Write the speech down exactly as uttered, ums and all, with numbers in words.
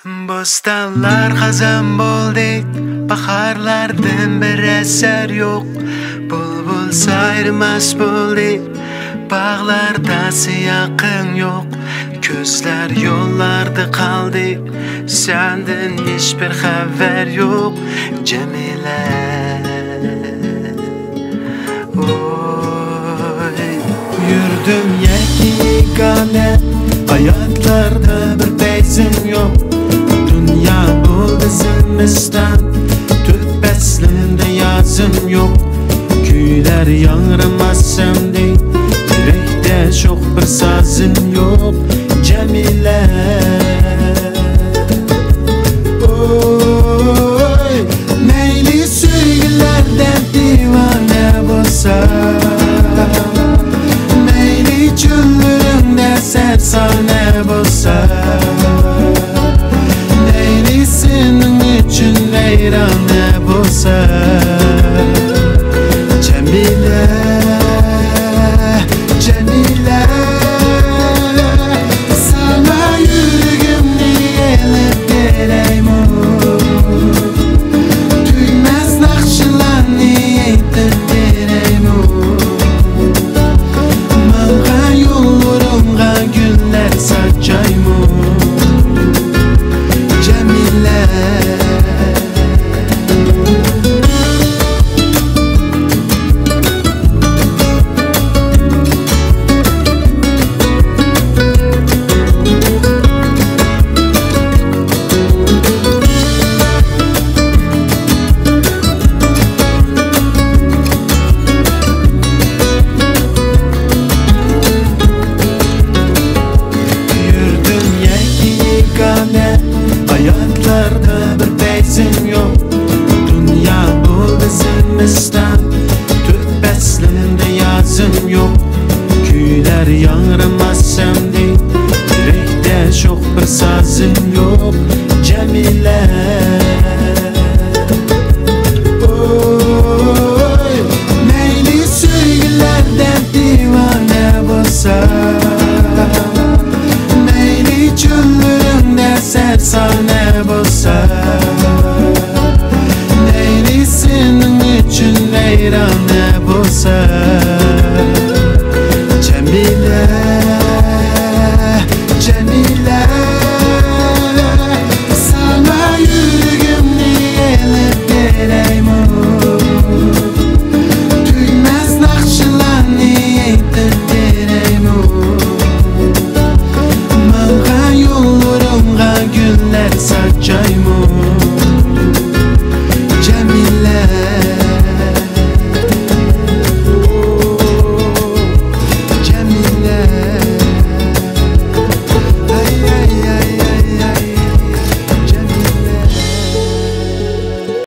بوستانلار خازان بولدى، باھارلاردىن بىر ئەسەر يوق. بۇلبۇل سايرىماس بولدى، باغلاردا سىياقىڭ يوق. كۆزلەر يوللاردا قالدى، سەندىن ھېچبىر خەۋەر يوق، جەمىلە. ئوي. يۈردۈم يەككە يېگانە، ھاياتلاردا بىر پەيزىم يوق. دۇنيا بولدى زىمىستان، تۆت پەسلىمدە يازىم يوق. كۈيلەر ياڭرىماس ئەمدى، يۈرەكتە شوخ بىر سازىم يوق، جەمىلە. ئوي، مەيلى سۆيگۈلەردە دىۋانە بولسا، مەيلى چۆللىرىڭدە سەپسانە بولسا، مەيلى سېنىڭ ئۈچۈن ۋەيرانە بولسا، جەمىلە، جەمىلە، ساڭا يۈرىكىمنى ئېلىپ بېرەيمۇ؟ تۈگىمەس ناخشىلارنى ئېيتىپ بېرەيمۇ؟ ماڭغان يوللىرىڭغا گۈللەر ساچايمۇ؟ جەمىلە. يۈردۈم يەككە يېگانە، ھاياتلاردا بىر پەيزىم يوق. دۇنيا بولدى زىمىستان، تۆت پەسلىمدە يازىم يوق. كۈيلەر ياڭرىماس ئەمدى، يۈرەكتە شوخ بىر سازىم يوق، جەمىلە. ئوي، مەيلى سۆيگۈلەردە دىۋانە بولسا، مەيلى چۆللىرىڭدە سەپسانە بولسا،